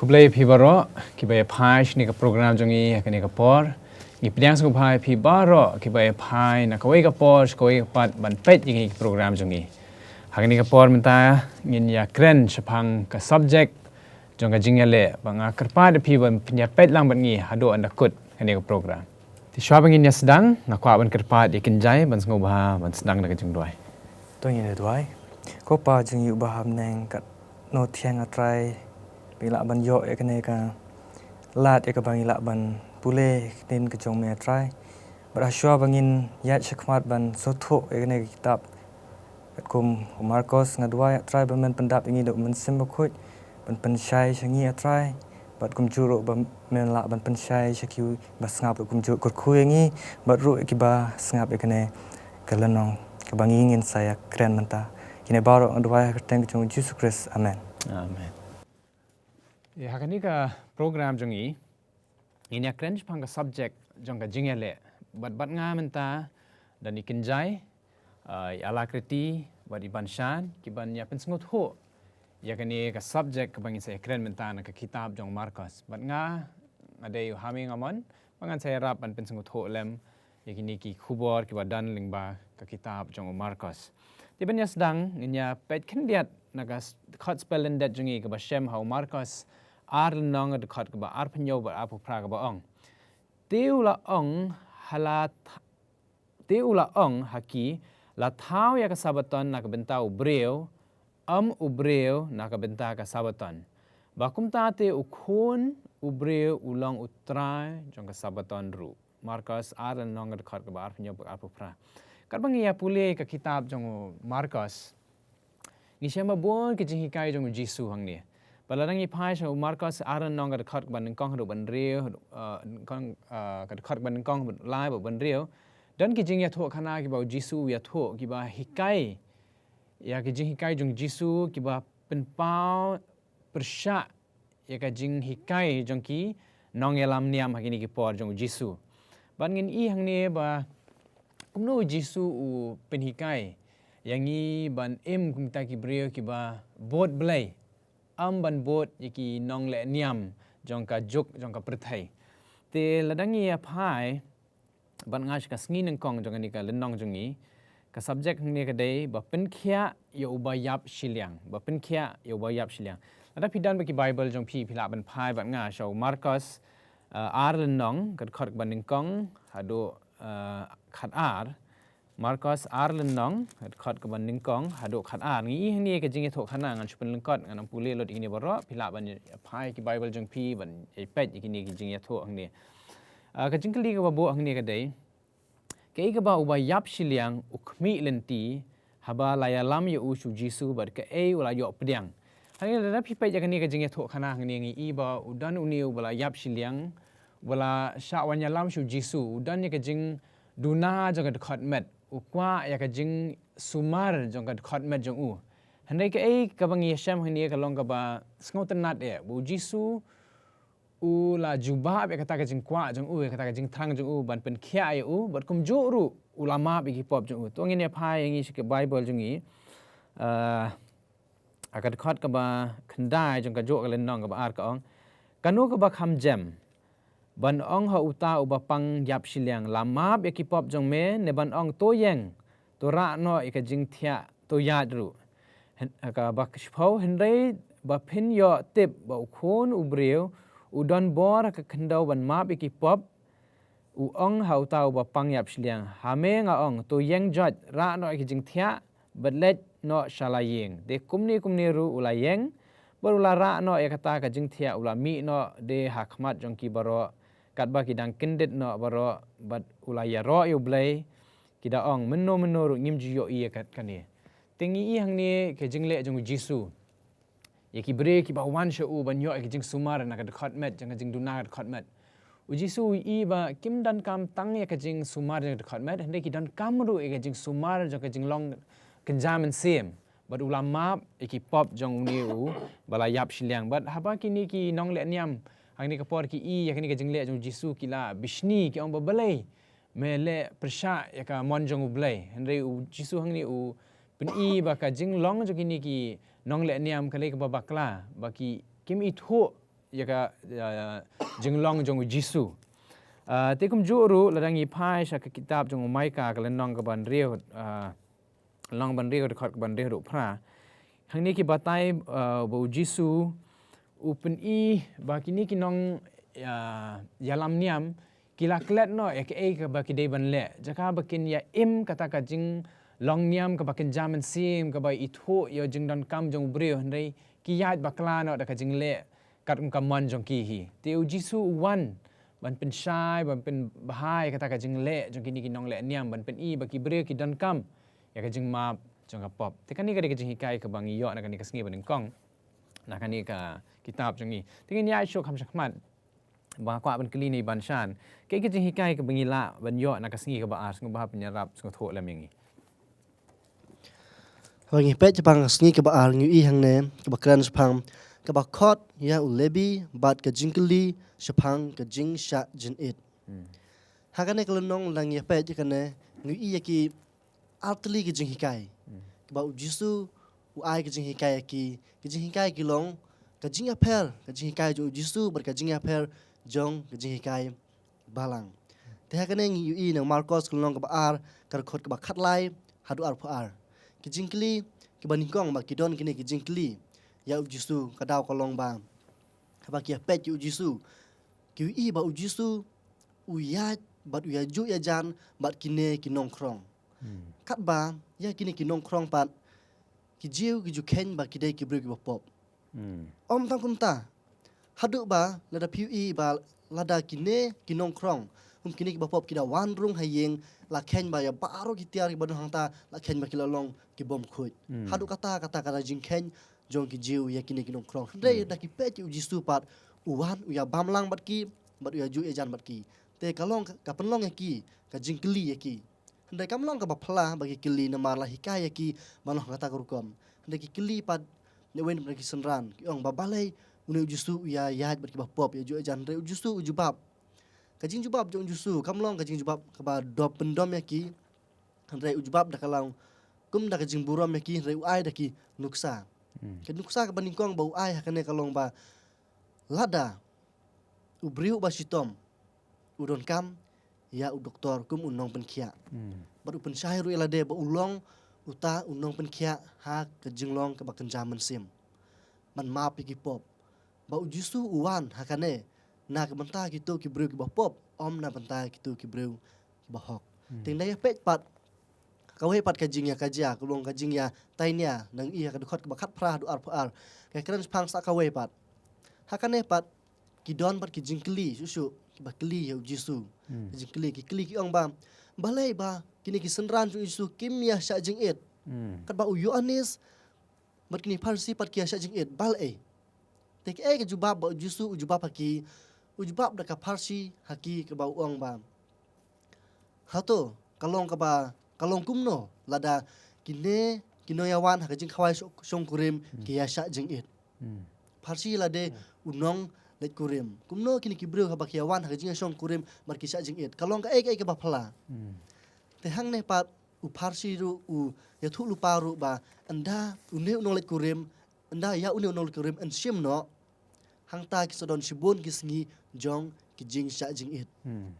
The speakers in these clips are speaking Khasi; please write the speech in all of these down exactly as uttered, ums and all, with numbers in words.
Khublei phi baroh kiba ïa phai shane ka program jong ngi ha kane ka por. Ngi pdiang sngewbha ïa phi baroh kiba ïa phai na kawei ka por sha kawei ka pat ban peit ïa kane ka program jong ngi. Ha kane ka por mynta ngin ïa kren shaphang ka subject jong ka jingïaleh, ba nga kyrpad ïa phi ban pynïapeit lang bad ngi haduh ynda kut kane ka program. Te shuwa ba ngin ïa sdang, nga kwah ban kyrpad ïa Kynjai ban sngewbha ban sdang da ka jingduwai. To ngin ïa duwai. Ko Pa jong ngi uba ha bneng, katno thiang A Trai ba ngi lah ban ïoh ïa kane ka lad ïa kaba ngi lah ban pule ïa ka ktien ka jong me A Trai. Bad ha shuwa ba ngin ïaid shakhmat ban sngewthuh ïa kane ka kitab, katkum u Markos, nga duwai A Trai ba men pyndap ïa ngi da u Mynsiem Bakhuid ban pynshai sha ngi A Trai, bad kumjuh ruh ba men lah ban pynshai sha kiba sngap, bad kumjuh kyrkhu ïa ngi bad ruh ïa kiba sngap ïa kane ka lynnong kaba ngi ngin sa ïa kren mynta. Kine baroh nga duwai ha ka kyrteng ka jong u Jisu Khrist. Amen. Amen. Ïa, ha kane ka program jong ngi ngin ïa kren shaphang ka subject jong ka jingïaleh. Bad bad nga mynta don i Kynjai, ah, i Alakriti bad i Banshan, ki ban ïa pynsngewthuh ïa kane ka subject kaba ngin sa ïa kren mynta na ka kitab jong u Markos. Bad nga, nga dei u Hami Ngamon, ba ngan sa ïarap ban pynsngewthuh lem ïa kine ki khubor kiba don lyngba ka kitab jong u Markos. Te ban ïa sdang, ngin ïa peit khyndiat na ka s-, dkhot spelling date jong ngi kaba shem ha u Markos ar lynnong, dkhot kaba arphew hynñiew bad arphew phra, kaba ong: Te u la ong ha la th-, te u la ong ha ki, la thaw ïa ka Sabaton na ka bynta u briew, ym u briew na ka bynta ka Sabaton. Ba kumta te u Khun u briew u long u Trai jong ka Sabaton ruh. Markos ar lynnong, dkhot kaba arphew hynñiew bad arphew phra. Katba ngi ïa pule ka kitab jong u Markos, ngi shem ba bun ki jinghikai jong u Jisu hangne. Bad lada ngi phai sha u Markos ar lynnong, ka dkhot kaba nyngkong haduh ba hynriew, uh, nyngkong, uh, ka dkhot kaba nyngkong, lai bad ba hynriew, don ki jingïathuhkhana kiba u Jisu u ïathuh, kiba hikai ïa ki jinghikai jong u Jisu, kiba pynpaw pyrshah ïa ka jinghikai jong ki nongïalam niam ha kine ki por jong u Jisu. Bad ngin i hangne ba kumno u Jisu u pynhikai ïa ngi ban im kum kita ki briew kiba bud Blei, ym ban bud ïa ki nongleh niam jong ka juk jong ka pyrthei. Te lada ngi ïa phai bad nga sha ka sngi nyngkong jong kane ka lynnong jong ngi, ka subject hangne ka dei ba pynkhiah ïa uba ïap shiliang, ba pynkhiah ïa uba ïap shiliang. Lada phi don bad ki Bible jong phi, phi lah ban phai bad nga sha u Markos, uh, ar lynnong, ka dkhot kaba nyngkong haduh, uh, khatar. Markos ar lynnong, dkhot kaba nyngkong haduh khatar. Ngi i hangne ka jingïathuhkhana, ngan shu pynlyngkot, ngan ym pule lut ïa kine baroh, phi lah ban phai ki Bible jong phi ban ïa peit ïa kine ki jingïathuh hangne. Ah, ka jingkylli kaba bud hangne ka dei: Kaei kaba uba ïap shiliang u khmih lynti haba la ïalam ïa u sha u Jisu, bad kaei u la ïoh pdiang? Hangne lada phi peit ïa kane ka jingïathuhkhana hangne, ngi i ba u don une uba la ïap shiliang, uba la shah wan ïalam sha u Jisu, u don ïa ka jingduna jong ka dkhot met, u kwah ïa ka jingsumar jong ka dkhot met jong u. Hynrei kaei kaba ngi ïa shem hangne ka long kaba sngewtynnad eh, ba u Jisu u la jubab ïa kata ka jingkwah jong u, ïa kata ka jingthrang jong u ban pynkhiah ïa u, bad kumjuh ruh u la map ïa ki pop jong u. To ngin ïa phai ïa ngi sha ka Bible jong ngi. Ah, ha ka dkhot kaba khyndai jong kajuh ka lynnong kaba ar ka ong: Kano kaba kham jem, ban ong ha uta uba pang ïap shiliang, la map ïa ki pop jong me, ne ban ong, to ïeng, to rah noh ïa ka jingthiah, to ïaid ruh? Hyn-, kaba shiphew: Hynrei ba phin ïoh tip ba u Khun u briew u don bor ha ka khyndew ban map ïa ki pop, u ong ha uta uba pang ïap shiliang, ha me nga ong, to ïeng joit, rah noh ïa ka jingthiah, bad leit noh sha la ïing. Te kumne kumne ruh u la ïeng, bad u la rah noh ïa kata ka jingthiah, u la mih noh de ha khmat jong ki baroh, katba ki dang kyndit noh baroh, bad u la ïaroh ïa U Blei, ki da ong, mynno mynno ruh ngim ju ïohi ïa kat kane. Te ngi i hangne ka jingleh jong u Jisu ïa ki briew kiba wan sha u ban ïoh ïa ka jingsumar na ka dkhot met, jong ka jingduna ka dkhot met. U Jisu u i ba kim donkam tang ïa ka jingsumar jong ka dkhot met, hynrei ki donkam ruh ïa ka jingsumar jong ka jinglong kynja mynsiem. Bad u la map ïa ki pop jong une uba la ïap shiliang. Bad haba kine ki nongleh niam hangne ka por ki i ïa kane ka jingleh jong u Jisu, ki la bishni, ki ong ba balei me leh pyrshah ïa ka mon jong U Blei. Hynrei u Jisu hangne u pyni ba ka jinglong jong kine ki nongleh niam ka lei kaba bakla, ba ki kim ithuh ïa ka, ïa, ïa, jinglong jong u Jisu. Ah, te kumjuh ruh lada ngi phai sha ka kitab jong u Micah ka lynnong kaba hynriew, ah, lynnong ba hynriew, dkhot kaba hynriew haduh phra. Hangne ki batai, ah, ba u Jisu u pyni ba kine ki nong, ah, ïalam niam ki la klet noh ïa kaei kaba ki dei ban leh. Jaka ba kin ïa im kata ka jinglong niam kaba kynja mynsiem, kaba ithuh ïa u jingdonkam jong u briew, hynrei ki ïaid bakla noh da ka jingleh katkum ka mon jong ki hi. Te u Jisu u wan ban pynshai, ban pynbha ïa kata ka jingleh jong kine ki nongleh niam, ban pyni ba ki briew ki donkam ïa ka jingmap jong ka pop. Te kane ka dei ka jinghikai kaba ngi ïoh na kane ka sngi ba nyngkong na kane ka kitab jong ngi. Te ngin ïa shu kham shakhmat ba nga kwah ban kylli na i Banshan, kaei ka jinghikai kaba ngi lah ban ïoh na ka sngi kaba ar, sngewbha pynïarap sngewthuh lem ïa ngi. Haba ngi peit shaphang ka sngi kaba ar, ngi ïohi hangne kaba kren shaphang kaba khot ïa u Lebi bad ka jingkylli shaphang ka jingshah jingit. Hmm. Ha kane ka lynnong, lada ngi peit ïa kane, ngi ïohi ïa ki artylli ki jinghikai. Hmm. Kaba u Jisu u ai ki jinghikai ïa ki, ki jinghikai ki long ka jingïapher ka jinghikai jong u Jisu bad ka jingïapher jong ka jinghikai balang. Te ha kane ngi ïohi na u Markos ka lynnong kaba ar, ka dkhot kaba khatlai haduh arphew ar. Ki jingkylli kiba nyngkong ba ki don kine ki jingkylli ïa u Jisu, ka daw ka long ba haba ki ïa peit ïa u Jisu, ki ïohi ba u Jisu u ïaid bad u ïajuh ïajan bad kine ki nongkhrong. Hmm. Katba ïa kine ki nongkhrong pat, ki Jiw ki ju kheiñ ba ki dei ki briew kiba pop. Hmm. Ym tang kumta, haduh ba lada phi ïohi ba lada kine ki nongkhrong, kum kine kiba pop, ki da wan rung ha ïing, la kheiñ ba ïa baroh ki tiar kiba don hangta, la kheiñ ba ki la long ki bym khuid. Hmm. Haduh kata, kata ka dei jingkheiñ jong ki Jiw ïa kine ki nongkhrong. Hynrei, hmm, da ki peit ïa u Jisu pat, u wan u ïa bam lang bad ki, bad u ïajuh ïajan bad ki. Te ka long ka, ka pynlong ïa ki ka jingkylli ïa ki. Hynrei kam long kaba phylla ba ki kylli, namar la hikai ïa ki ban long ha kata ka rukom. Hynrei ki kylli pat na wei na ki synran, ki ong ba balei une u Jisu u ïa ïaid bad kiba pop, ïajuh ïajan. Hynrei u Jisu u jubab. Ka jingjubab jong u Jisu kam long ka jingjubab kaba dom pyndom ïa ki. Hynrei u jubab da ka long kum da ka jingburom ïa ki, hynrei u ai da ki nuksa. Hmm. Ka nuksa kaba nyngkong ba u ai ha kane ka long ba lada u briew uba shitom u donkam ïa u doktor kum u nongpynkhiah. Hmm. Bad u pynshai ruh ïa lade ba u long uta u nongpynkhiah ha ka jinglong kaba kynja mynsiem ban map ïa ki pop. Ba u Jisu u wan ha kane na ka bynta kito ki briew kiba pop, ym na bynta kito ki briew kiba hok. Hmm. Te lada ngi ïa peit pat kawei pat ka jingïakajia, ka long ka jingïatainia, ngi ïohi ha ka dkhot kaba khatphra haduh arphew ar. Ka kren shaphang sa kawei pat. Ha kane pat ki don pat ki jingkylli shuh shuh kiba kylli ïa u Jisu. Hmm. Ki jingkylli, ki kylli ki ong ba balei ba kine ki synran jong u Jisu kim ïa shah jingit. Hmm. Katba u Ïoannis bad kine ki Pharisi pat ki ïa shah jingit, balei? Te kaei ka jubab ba u Jisu u jubab ha ki? U jubab da ka pharshi ha ki kaba u ong ba, hato ka long kaba, ka long kumno lada kine ki nongïawan ha ka jingkhawai shong-, shongkurim, hmm, ki ïa shah jingit? Hmm. Pharshi lade, hmm, u nongleit kurim. Kumno kine ki briew haba ki ïawan ha ka jingïashongkurim bad ki shah jingit? Ka long kaei kaei kaba phylla? Hmm. Te hangne pat u pharshi ruh u ïathuh lypa ruh ba ynda une u nongleit kurim, ynda ïa une u nongleit kurim yn shim noh, hangta ki sa don shibun ki sngi jong ki jingshah jingit. Hmm.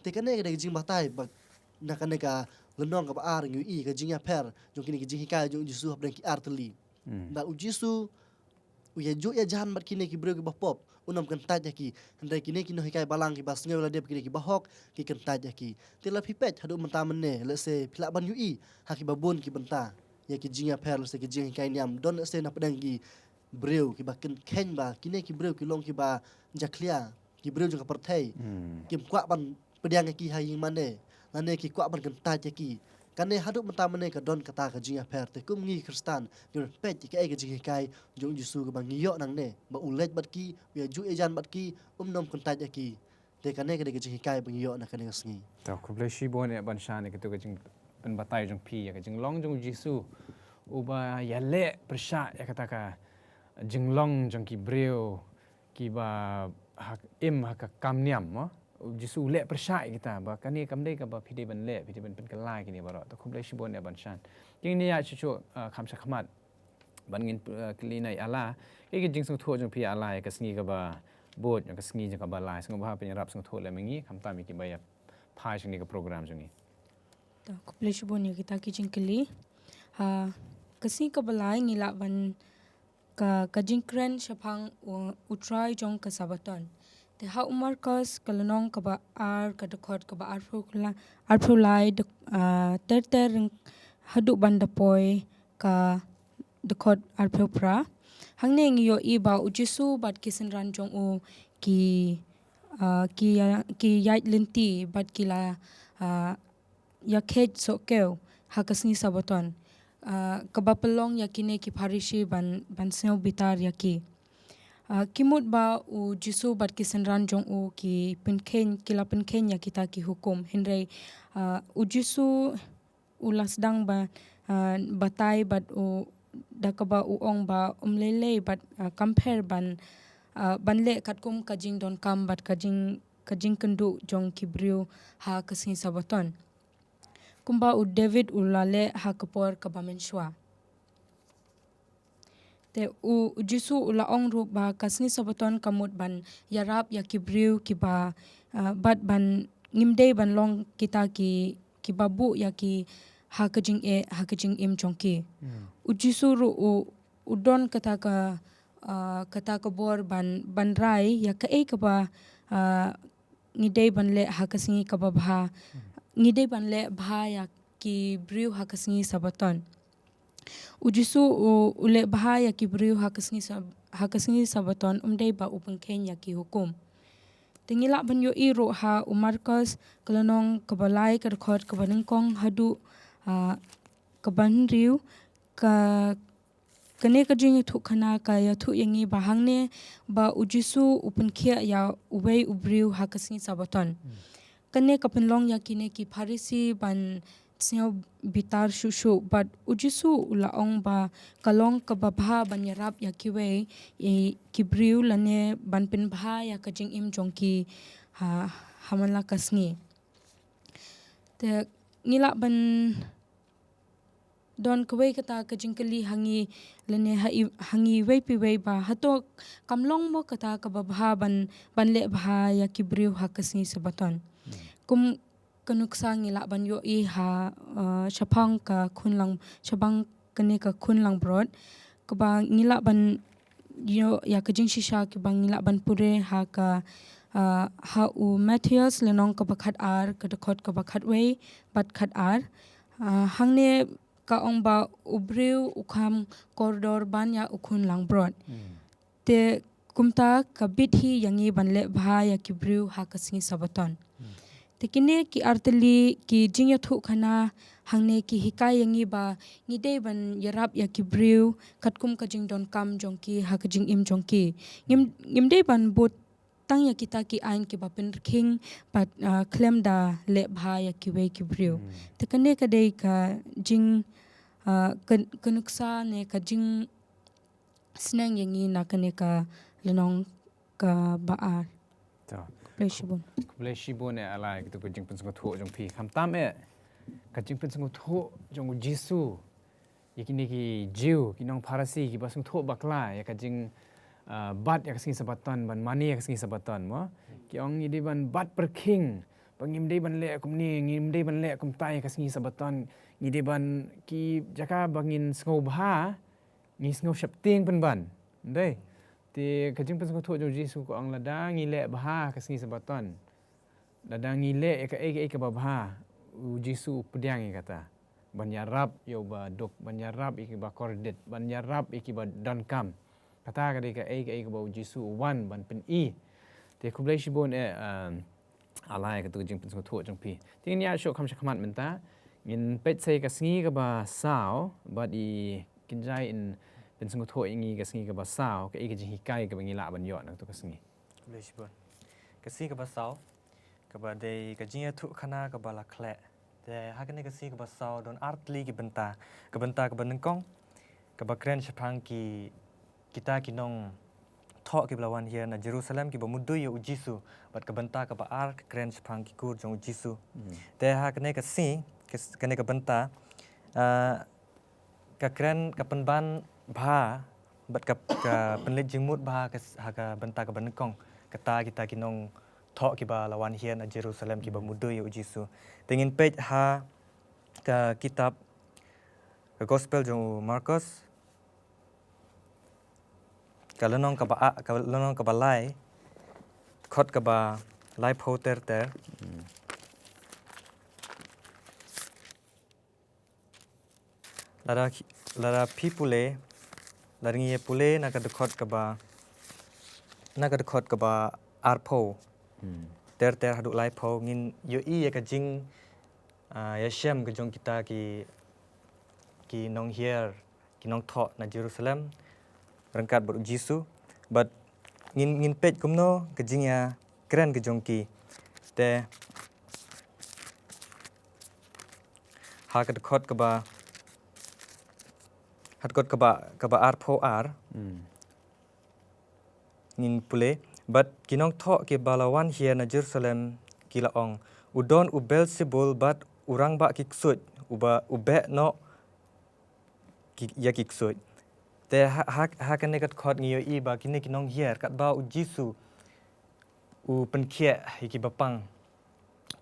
Te kane ka dei ka jingbatai ba na kane ka lynnong kaba ar ngi ïohi ka jingïapher jong kine ki jinghikai jong u Jisu hapdeng ki artylli. Hmm. Ba u Jisu u ïajuh ïajan bad kine ki briew kiba pop, un ym kyntait ïa ki. Hynrei kine ki nonghikai balang kiba sngew ïa lade ba kine kiba hok, ki kyntait ïa ki. Te lada phi peit haduh mynta mynne, lehse phi lah ban ïohi ha kiba bun ki bynta ïa ki jingïapher, lehse ki jinghikai niam, don lehse na pdeng ki briew kiba kyn-, kheiñ ba kine ki briew ki long kiba jakhlia, ki briew jong ka pyrthei. Hmm. Kim kwah ban pdiang ïa ki ha ïingmane, lane ki kwah ban kyntait ïa ki. Kane haduh mynta mynne ka don kata ka jingïapher. Te kum ngi Khristan, ngi peit ïa kaei ka jinghikai jong u Jisu kaba ngi ïoh nangne, ba u leit bad ki, u ïajuh ïajan bad ki, um nang kyntait ïa ki. Te kane ka dei ka jinghikai ba ngi ïoh na kane ka sngi. To, khublei shibun ïa Banshan ïa kito ka jingpynbatai jong phi ïa ka jinglong jong u Jisu uba ïaleh pyrshah ïa kata ka jinglong jong ki briew kiba ha, im ha ka kam niam, mo. U Jisu u leh pyrshah ïa kita, ba kane kam dei kaba phi dei ban leh, phi dei ban pynkylla ïa kine baroh. To khublei shibun ïa Banshan. Te ngin ïa shu shu, uh, kham shakhmat. Ban ngin, eh, kylli na ïa la, ïa ka jingsngewthuh jong phi ïa la, ïa ka sngi kaba bud, ïa ka sngi jong kaba lai, sngewbha pynïarap sngewthuh lem ïa ngi, khamtam ïa kiba ïa phai sha kane ka program jong ngi. To, khublei shibun ïa kita ki jingkylli. Ha, ka sngi kaba lai ngi lah ban ka, ka jingkren shaphang u, u trai jong ka Sabaton. Te ha u Markos ka lynnong kaba ar ka dkhot kaba arphew la, arphew lai dk-, ah, ter ter haduh ban da poi ka dkhot arphew phra. Hangne ngi ïohi ba u Jisu bad ki synran jong u ki, ah, ki ïa, ki ïaid lynti bad ki la, ah, ïa kheit sohkiew ha ka sngi Sabaton. Ah, kaba pynlong ïa kine ki Pharisi ban, ban sngew bitar ïa ki. Ah, ki mut ba u Jisu bad ki synran jong u ki pynkheiñ, ki la pynkheiñ ïa kita ki hukum. Hynrei, ah, u Jisu u la sdang ba, ah, batai bad u da kaba u ong ba um lei lei bad, ah, kam pher ban, ah, ban leh katkum ka jingdonkam bad ka jing, ka jingkynduh jong ki briew ha ka sngi Sabaton. Kumba u David u la leh ha ka por kaba mynshuwa. Te u, u Jisu u la ong ruh ba ka sngi Sabaton ka mut ban ïarap ïa ki briew kiba, ah, bad ban ngim dei ban long kita ki, kiba buh ïa ki ha ka jingeh, ha ka jingim jong ki. Hmm. U Jisu ruh u, u don kata ka, ah, kata ka bor ban, ban rai ïa kaei kaba, ah, ngi dei ban leh ha ka sngi kaba bha. Hmm. Ngi dei ban leh bha ïa ki briew ha ka sngi Sabaton. U Jisu u, u leh bha ïa ki briew ha ka sngi Sab-, ha ka sngi Sabaton, um dei ba u pynkheiñ ïa ki hukum. Te ngi lah ban ïohi ruh ha u Markos ka lynnong kaba lai ka dkhot kaba nyngkong haduh, ah, kaba hynriew ka, kane ka jingïathuhkhana ka ïathuh ïa ngi ba hangne ba u Jisu u pynkhiah ïa uwei u briew ha ka sngi Sabaton. Hmm. Kane ka pynlong ïa kine ki Pharisi ban sngew bitar shuh shuh bad u Jisu u la ong ba ka long kaba bha ban ïarap ïa kiwei, ïa ki briew lane ban pynbha ïa ka jingim jong ki ha, ha man la ka sngi. Te ngi lah ban don kawei kata ka jingkylli ha ngi lane ha i, ha ngi wei pa wei ba hato kam long mo kata kaba bha ban, ban leh bha ïa ki briew ha ka sngi Sabaton. Hmm. Kum ka nuksa ngi lah ban ïohi ha, uh, shaphang ka khun lang, shaphang kane ka khun langbrot kaba ngi lah ban ïoh ïa ka jingshisha kiba ngi lah ban pule ha ka, ah, ha u Mathaios lynnong kaba khatar ka dkhot kaba khatwei bad khatar. Ah, hangne ka ong ba u briew u kham kordor ban ïa u khun langbrot. Hmm. Te kumta ka bit hi ïa ngi ban leh bha ïa ki briew ha ka sngi Sabaton. Hmm. Te kine ki artylli ki jingïathuhkhana hangne ki hikai ïa ngi ba ngi dei ban ïarap ïa ki briew katkum ka jingdonkam jong ki ha ka jingim jong ki. Ngim, ngim dei ban bud tang ïa kita ki aiñ kiba pynrkhing bad, ah, khlem da leh bha ïa kiwei ki briew. Hmm. Te kane ka dei ka jing, ah, ka, ka nuksa ne ka jingsneng ïa ngi na kane ka lynnong kaba ar. To. Khublei shibun. Khublei shibun eh Alai, kito ka jingpynsngewthuh jong phi. Khamtam eh ka jingpynsngewthuh jong u Jisu ïa kine ki Jiw, ki nong Pharisi, kiba sngewthuh bakla ïa ka jing, ah, bat ïa ka sngi Sabaton, ban mane ïa ka sngi Sabaton mo. Ki ong ngi dei ban bat pyrkhing ba ngim dei ban leh kumne, ngim dei ban leh kumta ïa ka sngi Sabaton, ngi dei ban, ki jaka ba ngin sngewbha, ngi sngew sheptieng pynban. Ndei. Te ka jingpynsngewthuh jong u Jisu ka ong lada ngi leh bha ka sngi Sabaton, lada ngi leh ïa kaei kaei kaba bha, u Jisu u pdiang ïa kata. Ban ïarap ïa uba duk, ban ïarap ïa kiba kordit, ban ïarap ïa kiba donkam. Kata ka dei kaei kaei kaba u Jisu u wan ban pyni. Te khublei shibun eh, um, Alai, kato ka jingpynsngewthuh jong phi. Te ngin ïa shu kham sha khmat mynta. Ngin peit sa ïa ka sngi kaba saw bad i kynjai in pynsngewthuh ïa ngi ka sngi kaba saw, kaei ka jinghikai kaba ngi lah ban ïoh na kato ka sngi. Khublei shibun. Ka sngi kaba saw, kaba dei ka jingïathuhkhana kaba la khleh. Te ha kane ka sngi kaba saw don artylli ki bynta. Ka bynta kaba nyngkong kaba kren shaphang ki, kita ki nongthoh kiba la wan hiar na Jerusalem kiba mudui ïa u Jisu. Bad ka bynta kaba ar ka kren shaphang ki kur jong u Jisu. Hmm. Te ha kane ka sngi, ka s-, kane ka bynta, ah, ka kren ka pynban bha bad ka, ka pynleit jingmut bha ka, ha ka bynta kaba nyngkong, kata kita ki nongthoh kiba la wan hiar na Jerusalem kiba mudui ïa u Jisu. Te ngin peit ha ka kitab, ka Gospel jong u Markos, ka lynnong kaba a, ka lynnong kaba lai, dkhot kaba laiphew ter ter. Lada, lada phi pule, lada ngi ïa pule na ka dkhot kaba, na ka dkhot kaba arphew ter ter haduh laiphew, ngin ïohi ïa ka jing, ah, ïashem ka jong kita ki, ki nonghiar, ki nongthoh na Jerusalem ryngkat bad u Jisu. Bad ngin, ngin peit kumno ka jingïakren ka jong ki. Te ha ka dkhot kaba, ha dkhot kaba, kaba arphew ar. Ngin pule, bad ki nongthoh kiba la wan hiar na Jerusalem ki la ong, u don u Beelzebul bad u rangbah ki ksuid, uba u beh noh ki, ïa ki ksuid. Te ha, ha, ha kane ka dkhot ngi ïohi ba kine ki nonghiar katba u Jisu u pynkhiah ïa ki bapang,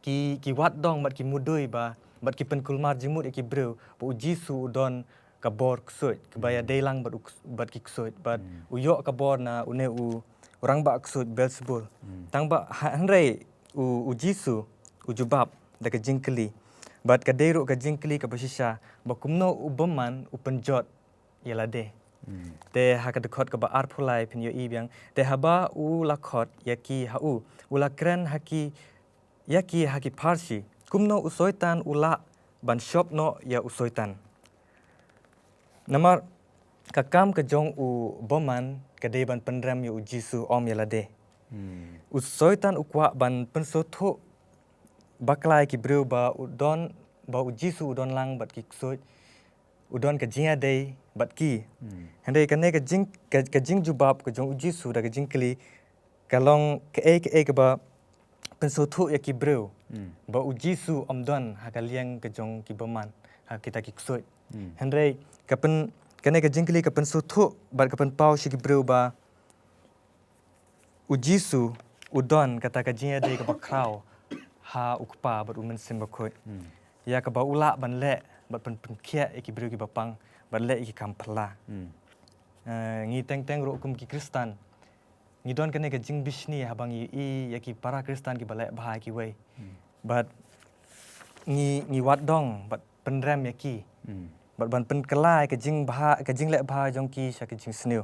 ki, ki wad dong bad ki mudui ba, bad ki pynkulmar jingmut ïa ki briew ba u Jisu u don ka bor ksuid, kaba ïadei lang bad u, bad ki ksuid, bad u ïoh ka bor na une u, u rangbah ksuid Beelzebul. Tang ba ha, hynrei u, u Jisu u jubab da ka jingkylli, bad ka dei ruh ka jingkylli kaba shisha ba kumno u bymman u pynjot ïa lade. Te ha ka dkhot kaba arphew lai phin ïohi biang, te haba u la khot ïa ki ha u, u la kren ha ki, ïa ki ha ki pharshi, kumno u soitan u lah ban shop noh ïa u soitan. Namar ka kam ka jong u bymman ka dei ban pynrem ïa u Jisu, ym ïa lade. U soitan u kwah ban pynsngewthuh bakla ïa ki briew ba u don, ba u Jisu u don lang bad ki ksuid, u don ka jingïadei bad ki. Hynrei kane ka jing, ka, ka jingjubab ka jong u Jisu da ka jingkylli ka long kaei kaei kaba pynsngewthuh ïa ki briew ba u Jisu um don ha ka liang ka jong ki bymman, ha kita ki ksuid. Hynrei ka pyn, kane ka jingkylli ka pynsngewthuh bad ka pynpaw sha ki briew ba u Jisu u don kata ka jingïadei kaba khraw ha u Kpa bad u Mynsiem Bakhuid. Ïa kaba u lah ban leh bad pyn, pynkhiah ïa ki briew kiba pang bad leh ïa ki kam phylla. Eh, ngi teng teng ruh kum ki Khristan ngi don kane ka jingbishni haba ngi ïohi ïa ki para Khristan kiba leh bha ïa kiwei. Bad ngi, ngi wad dong bad pynrem ïa ki. Bad ban pynkylla ïa ka jingbha, ka jingleh bha jong ki sha ka jingsniew.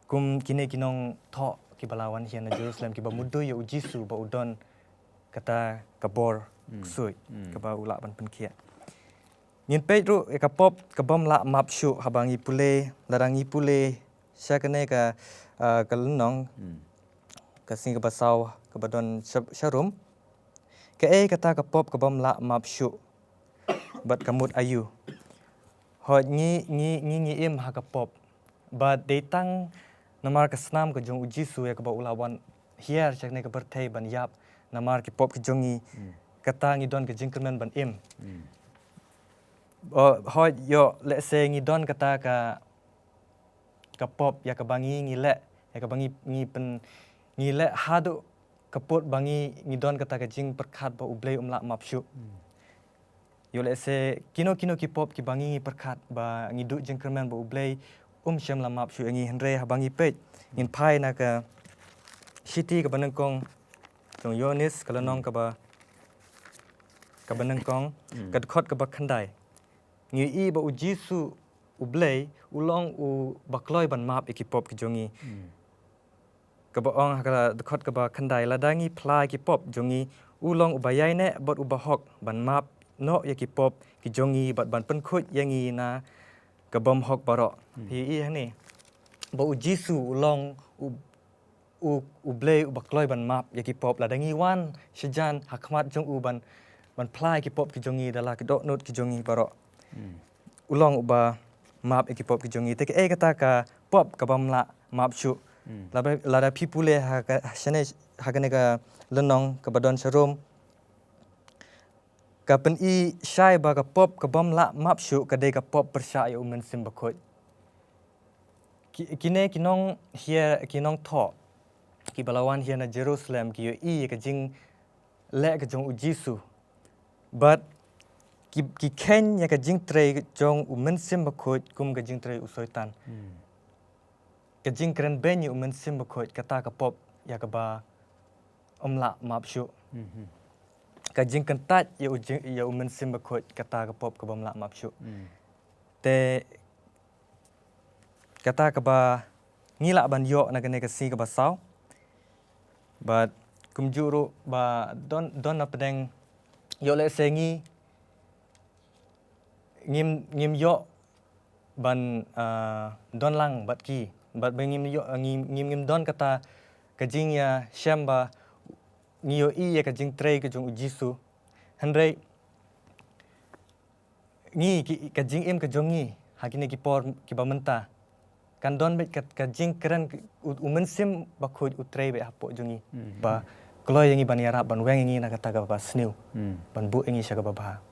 Kum kine ki nongthoh kiba la wan hiar na Jerusalem kiba mudui ïa u Jisu ba u don kata ka bor ksuid kaba u lah ban pynkhiah. Ngin peit ruh ïa ka pop kabym lah map shuh haba ngi pule, lada ngi pule sha kane ka, ah, ka lynnong, ka sngi kaba saw kaba don sha, sha Rom. Kaei kata ka pop kabym lah map shuh bad ka mut aïu? Hooid ngi, ngi, ngi, ngi im ha ka pop. Bad dei tang namar ka snam ka jong u Jisu ïa kaba u la wan hiar sha kane ka pyrthei ban ïap namar ki pop ki jong ngi. Kata ngi don ka jingkyrmen ban im. Oh, hooid ïoh lehse ngi don kata ka, ka pop ïa kaba ngi, ngi leh, ïa kaba ngi, ngi pyn, ngi leh haduh ka pud ba ngi, ngi don kata ka jingpyrkhat ba U Blei um lah map shuh. Ïoh lehse kino kino ki pop kiba ngi, ngi pyrkhat ba ngi duh jingkyrmen ba U Blei um shym la map shuh ïa ngi, hynrei haba ngi peit ngin phai na ka shithi kaba nyngkong jong u Ïoannis ka lynnong kaba, kaba nyngkong, ka dkhot kaba khyndai. Ngi ïohi ba U Jisu U Blei u long uba kloi ban map ïa ki pop ki jong ngi. Kaba ong ha ka dkhot kaba khyndai, lada ngi phla ïa ki pop jong ngi, u long uba ïaineh bad uba hok ban map noh ïa ki pop ki jong ngi bad ban pynkhuid ïa ngi na ka bymhok baroh. Phi ïohi hangne ba U Jisu u long u, u, U Blei uba kloi ban map ïa ki pop, lada ngi wan shajan ha khmat jong u ban, ban phla ïa ki pop ki jong ngi da la ki dohnud ki jong ngi baroh. U long uba map ïa ki pop ki jong ngi. Te kaei kata ka pop kabym lah map shuh? Lada, lada phi pule ha ka, shane, ha kane ka lynnong kaba don sha Rom, ka pyni shai ba ka pop kabym lah map shuh ka dei ka pop pyrshah ïa U Mynsiem Bakhuid. Ki, kine ki nonghiar, ki nongthoh kiba la wan hiar na Jerusalem ki ïohi ïa ka jingleh ka jong u Jisu. Bad ki, ki kheiñ ïa ka jingtrei jong u Mynsiem Bakhuid kum ka jingtrei u Soitan. Ka jingkren beiñ ïa u Mynsiem Bakhuid kata ka pop ïa kaba ym lah map shuh. Ka jingkyntait ïa u jing, ïa u Mynsiem Bakhuid kata ka pop kaba ym lah map shuh. Te kata kaba ngi lah ban ïoh na kane ka sngi kaba saw. Bad kumjuh ruh ba don, don na pdeng ïoh lehse ngi ngim, ngim ïoh ban, ah, don lang bad ki. Bad ba ngim ïoh, ngim, ngim, ngim don kata ka jingïashem ba ngi ïohi ïa ka jingtrei ka jong u Jisu. Hynrei ngi ki, ka jingim ka jong ngi ha kine ki por kiba mynta kan don beit ka, ka jingkren u, u Mynsiem Bakhuid u trei beit hapoh jong ngi. Ba kloi ïa ngi ban ïarap ban weng ïa ngi na kata kaba sniew. Ban buh ïa ngi sha kaba bha.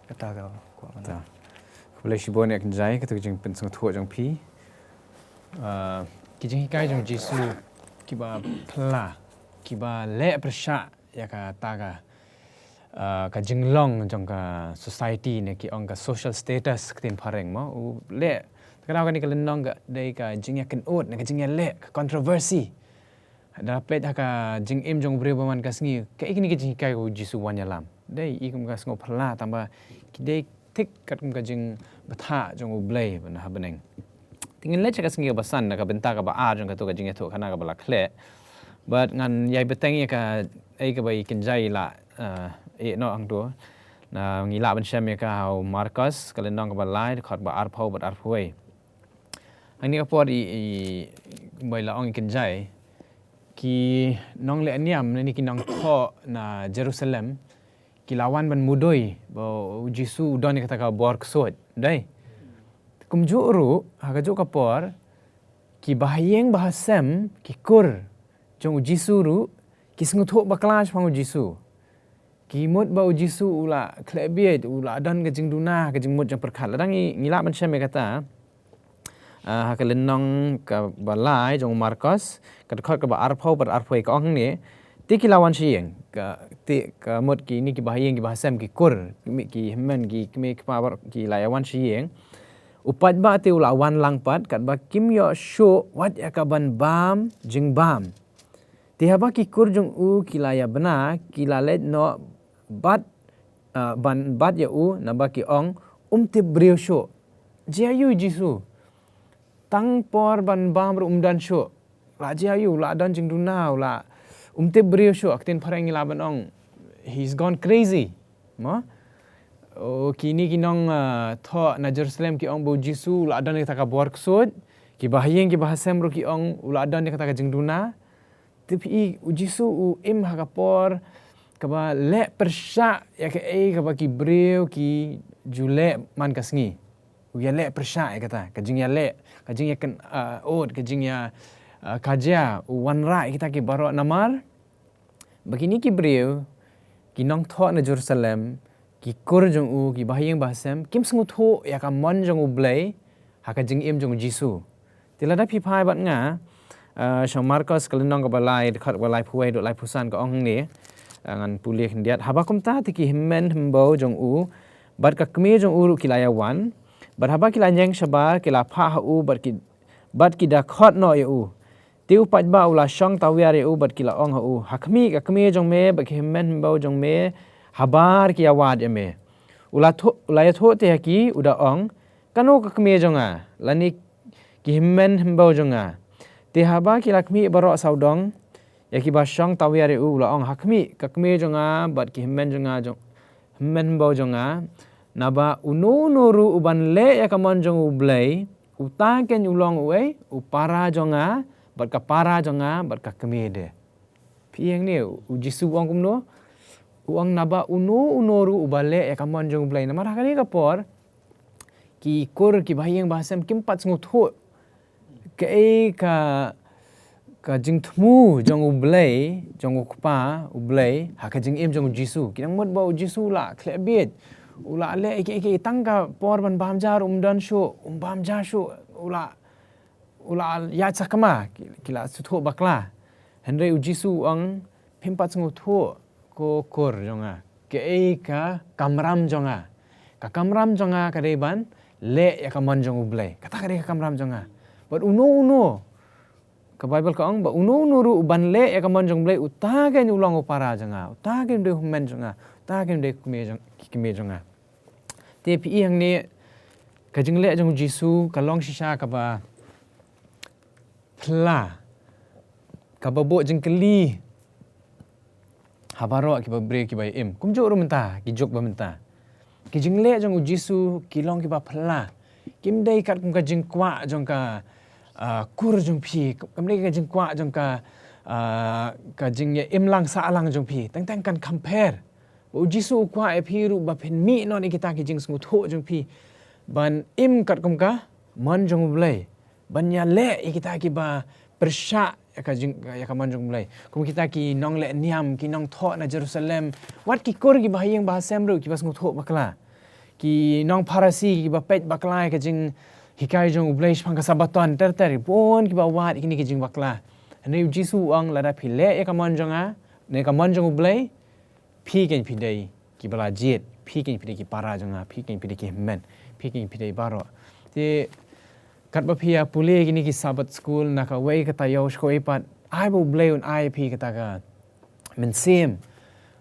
Kata ka kwah ban. Khublei shibun ïa ka jingkynjai, kata ka jingpynsngewthuh jong phi. Ah, ki jinghikai jong Jisu kiba phylla, kiba leh pyrshah ïa kata ka, ah, ka jinglong jong ka society ne ki ong ka social status ktien phareng mo. U leh, te ka dei kane ka lynnong ka dei ka jingïakynnoh ne ka jingïaleh, ka controversy. Da peit ha ka jingim jong u briew ba man ka sngi, kaei kine ki jinghikai u Jisu u wan ïalam. Dei i kum ka sngew phylla tang ba ki dei thik katkum ka jingbthah jong U Blei ba na ha bneng. Te ngin leit sha ka sngi kaba san, na ka bynta kaba ar jong kato ka jingïathuhkhana kaba la khleh. Bad ngan ïai bteng ïa kaei kaba i kynjai i la, eh, ïeh noh hangto. Na ngi lah ban shem ïa ka ha u Markos, ka lynnong kaba lai, dkhot ba arphew bad arphew wei. Hangne ka por i, i, ba i la ong i kynjai, ki nongleh niam ne ki nongthoh na Jerusalem ki la wan ban mudui ba u Jisu u don ïa kata ka bor ksuid. Dei. Kumjuh ruh, ha kajuh ka por, ki bahaïing bahasem, ki kur jong u Jisu ruh ki sngewthuh bakla shaphang u Jisu. Ki mut ba u Jisu u la khleh bieit, u la don ka jingduna, ka jingmut jingpyrkhat. Lada ngi, ngi lah ban shem ïa kata, ah, ha ka lynnong kaba lai jong u Markos, ka dkhot kaba arphew bad arphew wei ka ong hangne, te ki la wan sha ïing, ka, te ka mut kine ki bahaïing ki bahasem ki kur, ki, ki hynmen ki kmie ki kpa baroh ki la ïa wan sha ïing. U paidbah te u la wan lang pat, katba kim ïoh shuh wat ïa kaban bam jingbam. Te haba ki kur jong u ki la ïa bna, ki la leit noh bad, ah, ban bat ïa u, naba ki ong, um tip briew shuh. Jia ïa u Jisu. Tang por ban bam ruh um don shuh. La jia ïa u, la don jingduna, la um tip briew shuh, ha ka ktien phareng ngi lah ban ong, he's gone crazy. Mo? Oh, kine ki nong, ah, thoh na Jerusalem ki ong ba u Jisu u la don ïa kata ka bor ksuid, ki bahaïing ki bahasem ruh ki ong u la don ïa kata ka jingduna. Te phi i u Jisu u im ha ka por kaba leh pyrshah ïa kaei kaba ki briew ki ju leh man ka sngi. U ïaleh pyrshah ïa kata, ka jingïaleh, ka jingïakyn, ah, ot, ka jingïa, ah, ka jia, u wanrah ïa kita ki baroh namar ba kine ki briew, ki nongthoh na Jerusalem, ki kur jong u, ki bahaïing bahasem, kim sngewthuh ïa ka mon jong U Blei ha ka jingim jong u Jisu. Te lada phi phai bad nga, ah, sha Markos ka lynnong kaba lai, dkhot kaba laiphew wei, dkhot laiphew san ka ong hangne, ah, ngan pule khyndiat. Haba kumta te ki hynmen hynbew jong u bad ka kmie jong u ruh ki la ïa wan, bad haba ki la ñieng shabar ki la phah ha u bad ki, bad ki da khot noh ïa u. Te u paidbah u la shong tawiar ïa u bad ki la ong ha u, ha khmih, ka kmie jong me bad ki hynmen hynbew jong me habar ki ïa wad ïa me. U la thoh, u la ïathuh te ha ki, u da ong, kano ka kmie jong nga, lane ki hynmen hynbew jong nga? Te haba ki la khmih baroh sawdong ïa kiba shong tawiar ïa u, u la ong, ha khmih, ka kmie jong nga bad ki hynmen jong nga jong, hynmen hynbew jong nga, naba uno uno ruh uban leh ïa ka mon jong U Blei, uta keiñ u long uei, u para jong nga bad ka para jong nga bad ka kmie de. Phi ïeng ne u Jisu u ong kumno? U ong naba uno uno ruh uba leh ïa ka mon jong U Blei. Namar ha kane ka por ki kur, ki bahaïing bahasem kim pat sngewthuh kaei ka, ka jingthmu jong U Blei, jong U Kpa U Blei ha ka jingim jong u Jisu. Ki dang mut ba u Jisu u la khleh bieit, u la leh ïa kiei kiei, tang ka por ban bam ja ruh um don shuh, um bam ja shuh, u la, u la ïaid sakma, ki, ki la sngewthuh bakla. Hynrei u Jisu u ong, phim pat sngewthuh ko kur jong nga, kaei ka kamram jong nga. Ka kamram jong nga ka dei ban leh ïa ka mon jong U Blei. Kata ka dei ka kamram jong nga. Bad uno uno, ka Baibl ka ong ba uno uno ruh uban leh ïa ka mon jong U Blei, uta kein u long u para jong nga, uta kein u dei u hynmen jong nga, uta kein u dei u kmie jong, ki kmie jong nga. Te phi i hangne, ka jingleh jong u Jisu ka long shisha kaba phylla, kaba buh jingkylli ha baroh kiba briew kiba im. Kumjuh ruh mynta, ki juk ba mynta. Ki jingleh jong u Jisu ki long kiba phylla. Kim dei katkum ka jingkwah jong ka, ah, kur jong phi, kim dei ka jingkwah jong ka, ah, ka jingïaimlang sahlang jong phi. Teng teng kan compare. Ba u Jisu u kwah ïa phi ruh ba phin mih noh ïa kita ki jingsngewthuh jong phi ban im katkum ka mon jong U Blei, ban ïaleh ïa kita kiba pyrshah ïa ka jing, ïa ka mon jong U Blei. Kum kita ki nongleh niam, ki nongthoh na Jerusalem, wat ki kur kiba ha ïing ba ha sem ruh kiba sngewthuh bakla. Ki nong Pharisi kiba peit bakla ïa ka jinghikai jong U Blei shaphang ka Sabbaton, ter ter, bun kiba wad ïa kine ki jingbakla. Hynrei u Jisu u ong, lada phi leh ïa ka mon jong nga, ne ka mon jong U Blei, phi kein phi dei kiba la jied, phi kein phi dei ki para jong nga, phi kein phi dei ki hynmen, phi kein phi dei baroh. Te katba phi ïa pule kine ki Sabbath school na kawei ka taïew sha kawei pat, ai ba U Blei un ai phi kata ka mynsiem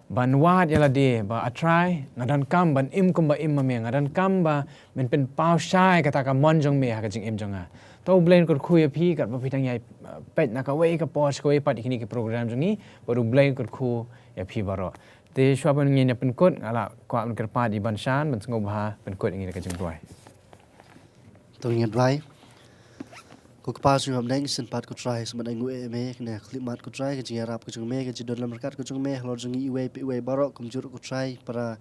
ban wad ïa lade ba, A Trai, nga donkam ban im kumba im ma me, nga donkam ba men pynpaw shai kata ka mon jong me ha ka jingim jong nga. To U Blei un kyrkhu ïa phi katba phi dang ïai, uh, peit na kawei ka por sha kawei pat ïa kine ki program jong ngi, bad U Blei un kyrkhu ïa phi baroh. Te shuwa ban ngin ïa pynkut, nga la kwah ban kyrpad ïa i Banshan ban sngewbha pynkut ïa ngi da ka jingduwai. To ngin ïa duwai. Ko Kpa jong ngi ba ha bneng, sngewbha ko Trai, sngewbha nguh ïa me, kane ka khyllipmat ko Trai, ka jingïarap ka jong me, ka jingdon lam ryngkat ka jong me halor jong ngi iwei pa iwei baroh, kumjuh ruh ko Trai para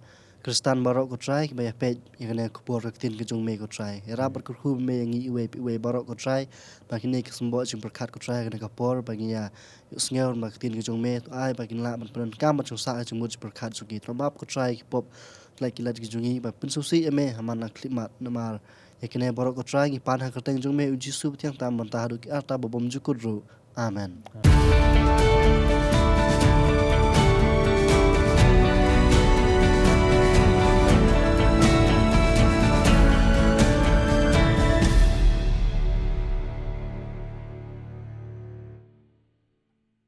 Khristan baroh ko Trai, kiba ïa peit ïa kane ka khubor ka ktien ka jong me ko Trai. Ïarap bad kyrkhu me ïa ngi iwei pa iwei baroh ko Trai, ba kine ki symboh jingpyrkhat ko Trai, kane ka por ba ngin ïa ïohsngew na ka ktien ka jong me, to ai ba kin lah ban pyndonkam bad sngewsih ïa ka jingmut jingpyrkhat jong ki. To map ko Trai ki pop, ki lait ki lait ki jong ngi, ba pynsngewsih ïa me ha man la ka khyllipmat, namar ïa kine baroh ko Trai ngi pan ha ka kyrteng jong me u Jisu ba thiang tam, ban ta haduh ki arta ba bymjukut ruh. Amen.